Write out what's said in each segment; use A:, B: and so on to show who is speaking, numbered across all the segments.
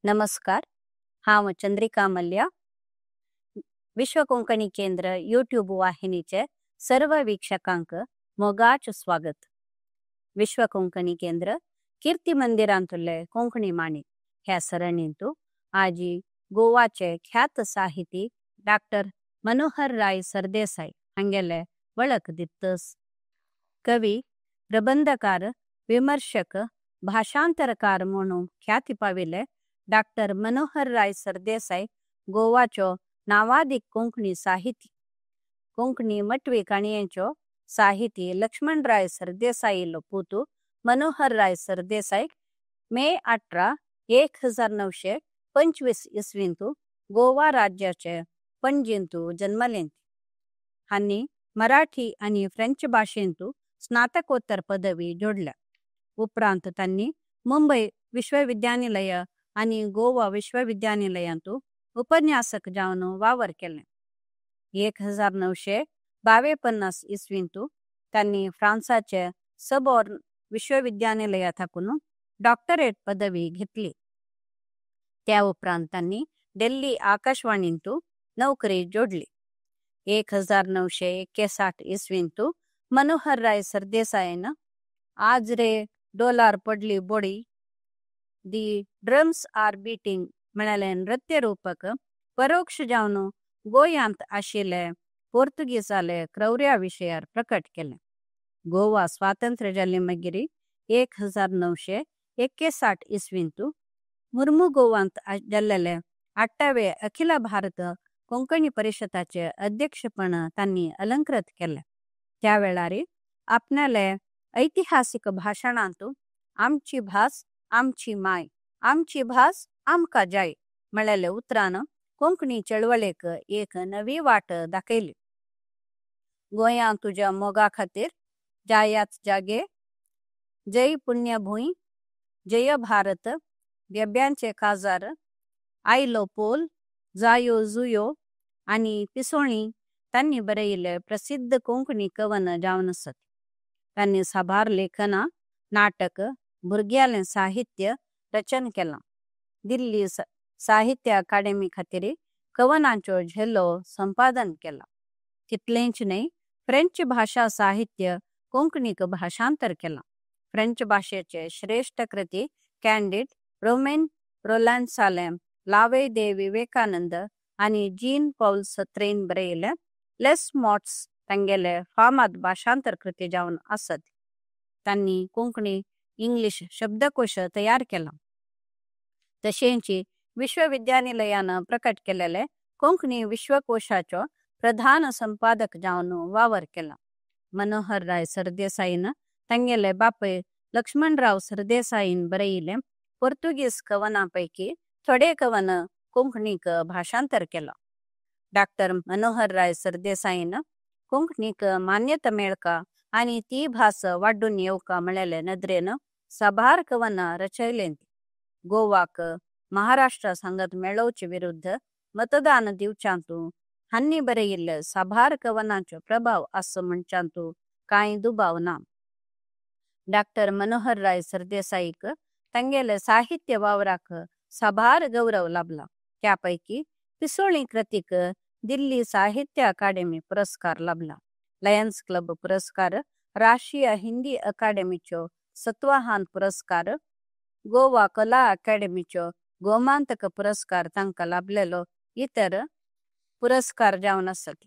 A: नमस्कार, हांव चंद्रिका मल्या, विश्व कोंकणी केंद्र यूट्यूब वाहिनीचे सर्व वीक्षकांक मोगाच स्वागत। विश्व कोंकणी केंद्र कीर्ती मंदिरांतुले कोंकणी माणी ह्या सरणींतु आजी गोवाचे ख्यात साहिती डॉक्टर मनोहर राय सरदेसाई हांगेले वळख दित्तस। कवी, प्रबंधकार, विमर्शक, भाषांतरकार म्हणून ख्याती पाविले डॉक्टर मनोहर राय सरदेसाई गोवाचो नावादिक कोंकणी साहिती। कोंकणी मटवी काणियेंचो साहिती लक्ष्मण राय सरदेसाई पुतू मनोहर राय सरदेसाई मे 18 1925 इसवींतु गोवा राज्याचे पणजींतु जन्मलेंती। हांनी मराठी आणि फ्रेंच भाषेंतु स्नातकोत्तर पदवी जोडल्या। उपरांत तांनी मुंबई विश्वविद्यानिलय आणि गोवा विश्वविद्यानिलयांतु उपन्यासक जावन वावर केले। 1952 इसवींतु तांनी फ्रांसाचे सबॉर्न विश्वविद्यानिलया थाकून डॉक्टरेट पदवी घेतली। त्या उपरांत तांनी दिल्ली आकाशवाणींतु नोकरी जोडली। 1961 इसवींतु मनोहर राय सरदेसाईन आज रे डोलार पडली body the drums are beating म्हळ्याले नृत्यरूपक परोक्ष जावन गोयांत आशिल्ले पोर्तुगीजाले क्रौर्या विशयार प्रकट केले। गोवा स्वातंत्र्य जाले मागीर 1961 इसवींतु मुर्मू गोवांत जाल्लेले 8वे अखिल भारत कोंकणी परिषदाचे अध्यक्षपण तांनी अलंकृत केले। त्या वेळार आपणाले ऐतिहासिक भाषणांतु आमची भास आमची my आमची भास आमका जाय म्हळ्याले उतरान कोंकणी चळवळेक एक नवी वाट दाखयली। गोंया तुझ्या मोगा खातीर, जायात जागे, जय पुण्यभूंय, जय भारत, बेब्यांचे काजार, आयलो पोल, जायो जुयो आनी पिसोणी तांनी बरयिल्ले प्रसिद्ध कोंकणी कवन जावन आसत। तांनी साबार लेखना, नाटक, भुरग्यांलें साहित्य रचन केलां। दिल्ली साहित्य अकादेमी खातीर कवनांचो झेलो संपादन केला। तितलेंच न्हय, फ्रेंच भाशा साहित्य कोंकणीक भाषांतर केलां। फ्रेंच भाशेचे श्रेष्ठ कृती कॅन्डिड, रोमेन रोलांसाले लावे दे विवेकानंद आनी जीन पॉल सत्रेन बरयिल्ले लेस मॉट्स तांगेले फामाद भाषांतर कृती जावन आसत। तांनी कोंकणी इंग्लिश शब्दकोश तयार केला। तशेंच विश्वविद्यानिलयान प्रकट केलेले कोंकणी विश्वकोशाचो प्रधान संपादक जावन वावर केला। मनोहर राय सरदेसाईन तांगेले बापय लक्ष्मणराव सरदेसाईन बरयिल्ले पोर्तुगीज कवनां पैकी थोडे कवन कोंकणीक भाषांतर केला। डॉक्टर मनोहर राय सरदेसाईन कोंकणीक मान्यता मेळका आनी ती भास वाडून येवका म्हळ्याले नदरेन साबार कवनां रचयलेंत। गोवाक महाराष्ट्र सांगत मेळोवचे विरुद्ध मतदान दिवच्यांतु हांनी बरयिल्ले साबार कवनांचो प्रभाव आसा म्हणच्यांतु कांय दुबाव ना। डॉक्टर मनोहर राय सरदेसाईक तांगेले साहित्य वावराक साबार गौरव लाभला। त्या पैकी पिसोळी कृतीक दिल्ली साहित्य अकादेमी पुरस्कार लाभला। लायन्स क्लब पुरस्कार, राष्ट्रीय हिंदी अकादेमीचो सत्वाहान पुरस्कार, गोवा कला अकादेमीचो गोमांतक पुरस्कार तांकां लाभलेलो इतर पुरस्कार जावन आसत।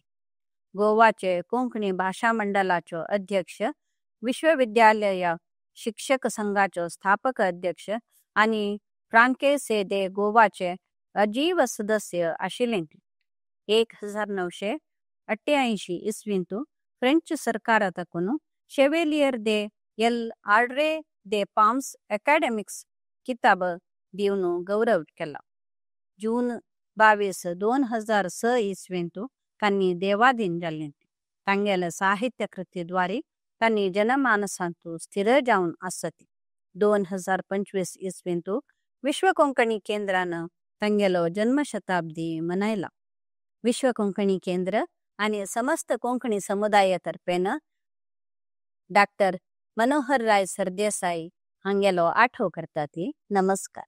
A: गोवाचे कोंकणी भाषा मंडळाचो अध्यक्ष, विश्वविद्यालय शिक्षक संघाचो स्थापक अध्यक्ष आनी फ्रांकेसे दे गोवाचे अजीव सदस्य आशिल्ले। 1988 इसवींतु फ्रेंच सरकारा थाकून Chevalier de l Ordre des Palmes Academiques किताब दिवन गौरव केला। जून 22 2006 इसवींतु तांनी देवाधीन जाल्ले। तांगेले साहित्य कृतीद्वारे तांनी जनमानसांतु स्थिर जावन आसत। 2025 इसवींतु विश्व कोंकणी केंद्रान तांगेलो जन्मशताब्दी मनयला। विश्व कोंकणी केंद्र आनी समस्त कोंकणी समुदाया तर्फेन डॉक्टर मनोहर राय सरदेसाई हांगेलो आठव करता ती। नमस्कार।